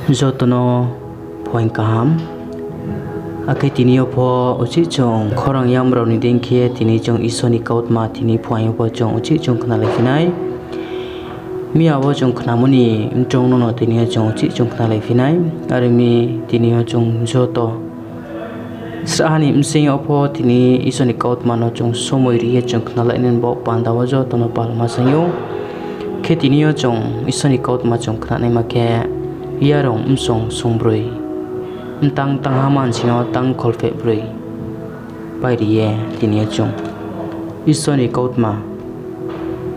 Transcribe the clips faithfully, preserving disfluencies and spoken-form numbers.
Joto no phuaing kaham. Akhe tini yo pho uchih chung khorang yam rao ni deing khe tini chung Isor ni kautma tini phuaing yo pho chung uchih chung khnalaiphi nai. Miya wo chung khnamo ni mchong no no tini yo chung uchih chung khnalaiphi nai. Are ong mi tini yo chung joto srahha ni bsing yo pho tini Isor ni kautma no chung somoi ri ye chung khnalai nai bo panda wo joto no palma saing ou. Khe tini yo chung Isor ni kautma chung khnanaima khe, Yarung bsong sungbroi, mtang tangha mansi no tang kholpheh broi. Pai ri ye tini yo chung Isor ni kautma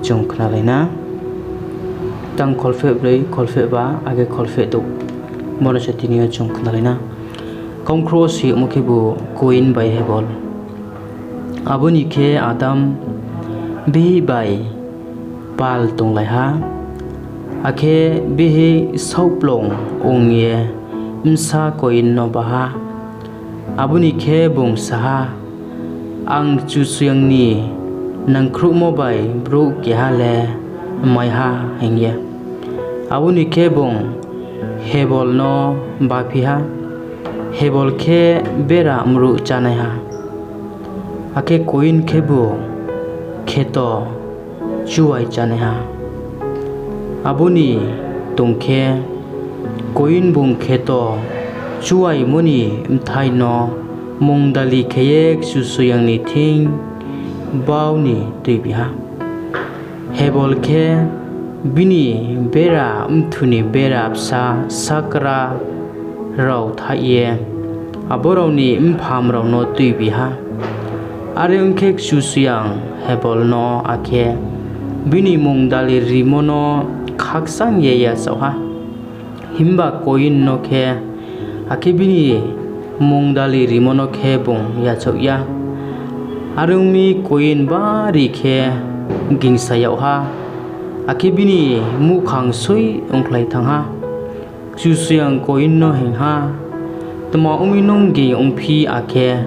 chung khnalai na. Tang kholpheh broi, kholpheh ba, akhe kholpheh douh. Bo no se tini yo chung khnalai na. Kaungkhruh wo soi yagmo khebu Koyin bai Hebol. Abo ni khe Adam bihih bai pal tonglai ha, akhe bihih saohkplung ong ye bsa Koyin no bá ha. Abo ni khe bung sa ha, Ang Kchusoyang ni nangkhruhmo bai brouh keha le mai ha, hing ye. Abo ni khe bung Hebol no báphi ha. Hebol khe bera mruh chánaiha, akhe Koyin khebu kheto chuai chánaiha. Abo ni tong khe, Koyin bung kheto chuaimo ni bthai no mungdali khe ye Kchusoyang ni thing bau ni tuibi ha. Hebol khe bini bera bthwu ni bera bsa sakra rao thaih ye abo rao ni mpham rao no tuibi ha. Are ong khe, Kchusoyang Hebol no akhe bini mungdali rimo no khakchang ye yachaoh ha. Himba Koyin no khe, akhe bini mungdali rimo no khe bung yachaoh ya. Are ong mi, Koyin bari khe gingsa yag ha, akhe bini muhkhang soi ongkhlai thanng ha. Kchusoyang Koyin no hing ha, Tma ong mi nung ging ongphi, akhe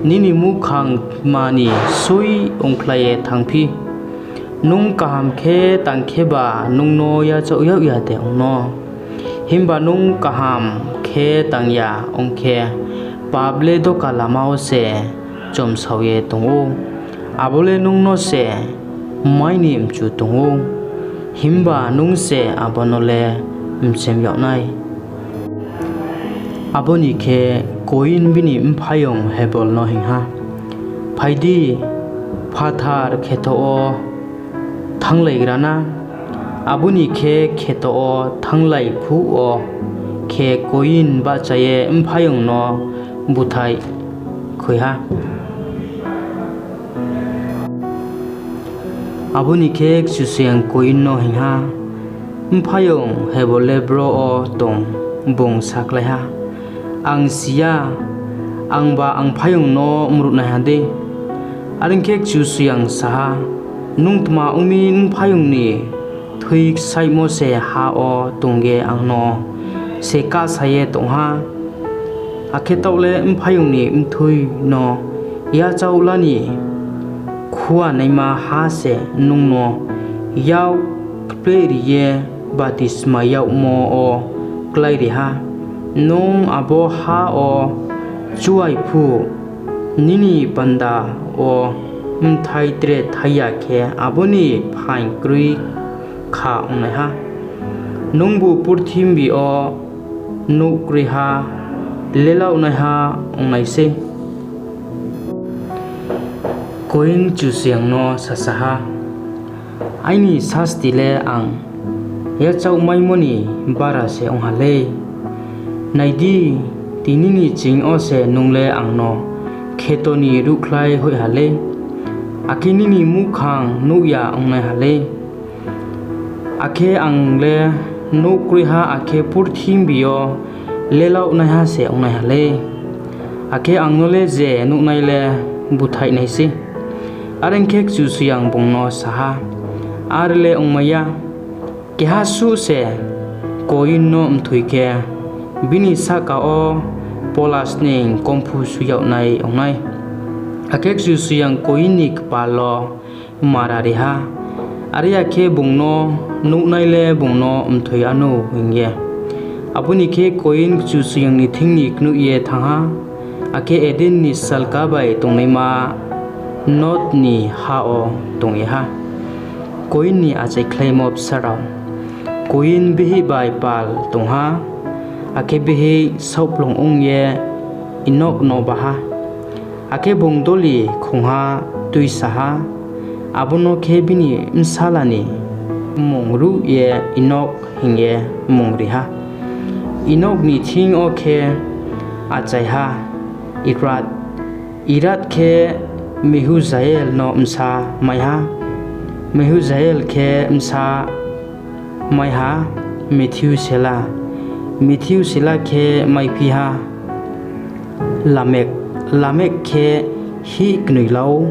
nini muhkhang tma ni soi ongkhlai ye thanngphi? Nung kaham khe tang kheba nung no yachaoh yag ya de ong no? Himba nung kaham khe tang ya ong khe, pap le doka lama wo se chomsao ye tong ou, abo le nung no se mai ni mchu tong ou, himba nung se abo no le mchem yag nai. Abo ni khe Koyin bini mphaiyong Hebol no hing ha, Phai di, phathar kheto wo thannglaigra na. Abo ni khe kheto wo thannglai phuh wo khe Koyin bahcha ye mphaiyong no búthaih khui ha. Abo ni khe Kchusoyang Koyin no hing ha, Mphaiyong Hebol le bro wo tong? Bung sakhlai ha, Ang si ya, angba angphaiyong no mruhnaiha dei? Are ong khe Kchusoyang sa ha, Nung tma ong mi nphaiyong ni thui ksaihmo se ha wo tong ye ang no se kahsa ye tong ha? Akhe taoh le nphaiyong ni mthui no yachaoh la ni khuanaima ha se nung no yak kplehri ye batismai yagmo wo kláiri ha. Nung abo ha wo chuai phuh, nini panda wo bthai tre thai ya khe, abo ni phaing kroi kha ongnaiha. Nungbu purthimbi yo nouh kroiha lelaohnaiha ongnai sei. Koyin Kchusoyang no sasa ha, Aini sasti le ang yachaohmaimo ni bára se ong ha lei. Nai di, tini ni ching yo se nung le ang no kheto ni ruhkhlai hoih ha lei, akhe nini muhkhang nuh ya ongnaiha lei. Akhe ang le nouh kroiha akhe purthimbi yo lelaohnaiha se ongnaiha lei. Akhe ang no le je nuhnai le búthaih nai sei. Are ong khe Kchusoyang bung no sa ha, Are le ongmai ya. Keha suh se Koyin no mthoi khe, bini sahka wo polasning komphu shu yag nai ong nai. Akhe Kchusoyang Koyin ni kpal wo mara ri ha, are ya khe bung no nuhnai le bung no mthoi wanou hing ye. Abo ni khe Koyin Kchusoyang ni thing ni knoih ye thanng ha, akhe Eden ni salka bai tongnaima Nod ni ha wo tong ye ha. Koyin ni Achaikhlaimo Bsa rao. Koyin bihih bai pal tong ha, akhe bihih saohkplung ong ye Enok no bá ha. Akhe bung doli khongha tuisa ha, abo no khe bini bsala ni mmung ruh ye Enok hing ye mmung ri ha. Enok ni thing yo khe achai ha Irad, Irad khe Mehujael no bsa mai ha, Mehujael khe bsa mai ha Methiusela, Methiusela khe maiphi ha Lamek, Lamek khe hih knoi la ou,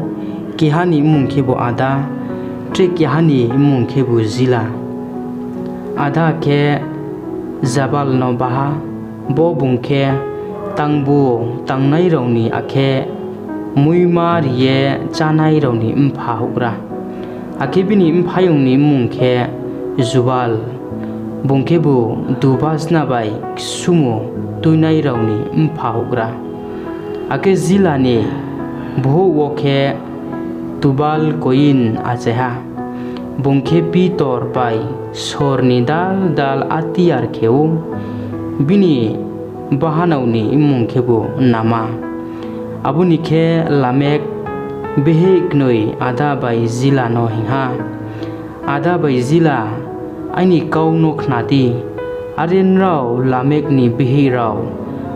keha ni mmung khebu Ada, tre keha ni mmung khebu Zila. Ada khe Jabal no bá ha, bo bung khe tangbu tangnai rao ni akhe muima ri ye chánai rao ni mpha houhgra. Akhe bini mphaiyong ni mmung khe Jubal, bung khebu dubasna bai ksumu tuinai rao ni mpha houhgra. Akhe Zila ni bhouh wo khe Tubal-koyin achai ha, bung khe pitor bai sor ni dal dal atiar khe ou, bini bahanao ni mmung khebu Nama. Abo ni khe Lamek bihih knoi Ada bai Zila no hing ha, Ada bai Zila, aini kau no khna di, are nrao Lamek ni bihih rao,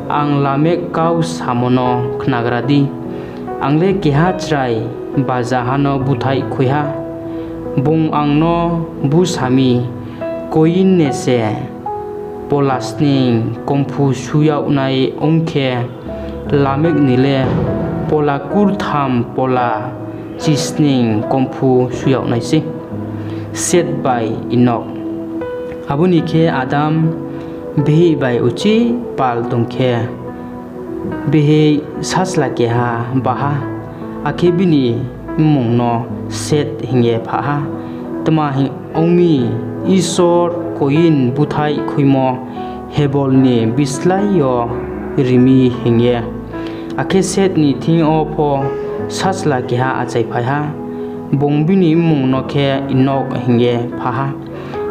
ang Lamek kau samo no khnagra di. Ang le keha chrai bajaha no búthaih khui ha, bung ang no búsa mi, Koyin ne se pola sning komphu shu yag nai ong khe, Lamek ni le pola kurtham pola chisning komphu shu yag nai sei. Set bai Enok. Abo ni khe Adam bihih bai uchih pal tong khe, bihih sachla keha bá ha, akhe bini mmung no Set hing ye pha ha. Tma hing ong mi, Isor Koyin búthaih khuimo Hebol ni bislái yo ri mi hing ye. Akhe Set ni thing yo pho sachla keha achaiphai ha, bung bini mmung no khe Enok hing ye pha ha.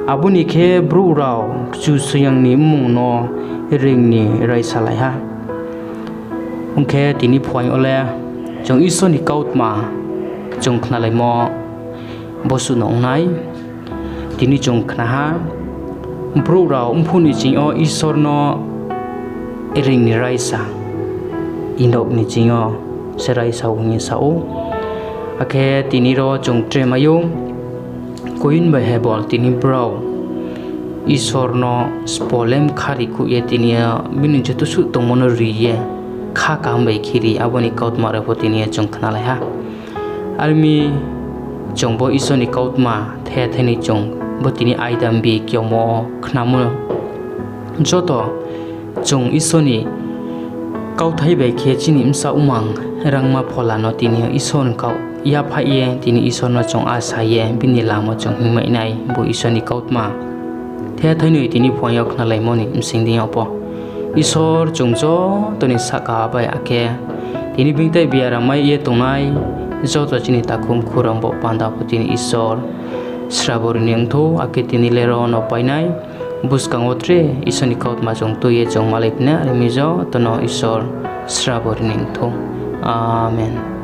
Abo ni khe brouh rao Kchusoyang ni mmung no reing ni raisalai ha. Ong khe tini phuaing yo le chung Isor ni kautma chung khnalaimo bosuh no ong nai. Tini chung khna ha, brouh rao mphuh ni ching yo Isor no reing ni raisa, Enok ni ching yo se raisa hing ye sa ou. Akhe tini ro chung tre mai ou, Koyin bai Hebol tini brao Isor no sbo le mkha ri khuh ye tini yo bini joto suh tongmo no ri ye kha kaham bai khe ri, abo ni kautma rao pho tini yo chung khnalai ha. Are mi chung bo Isor ni kautma the thai ni chung bo tini aidambi kiaomo khnamo joto chung Isor ni kauthai bai khe chini bsa umang rangma phola no tini yo Isor ni kau yaphaih ye tini Isor no chung asa ye bini lama chung hingmai nai bo Isor ni kautma. The thai ni tini phuaing yo khnalaimo ni bsing deing yo pho Isor chung joto ni sahka bai akhe tini bingtai biaram mai ye tongnai joto chini takhu mkhu rao bo panda pho tini Isor srabo ri ni ong thou, akhe tini le ro no pai nai. Buskang wo tre Isor ni kautma chung tui ye chung malai phi nai, are mi joto no Isor srabo ri ni ong thou. Amen.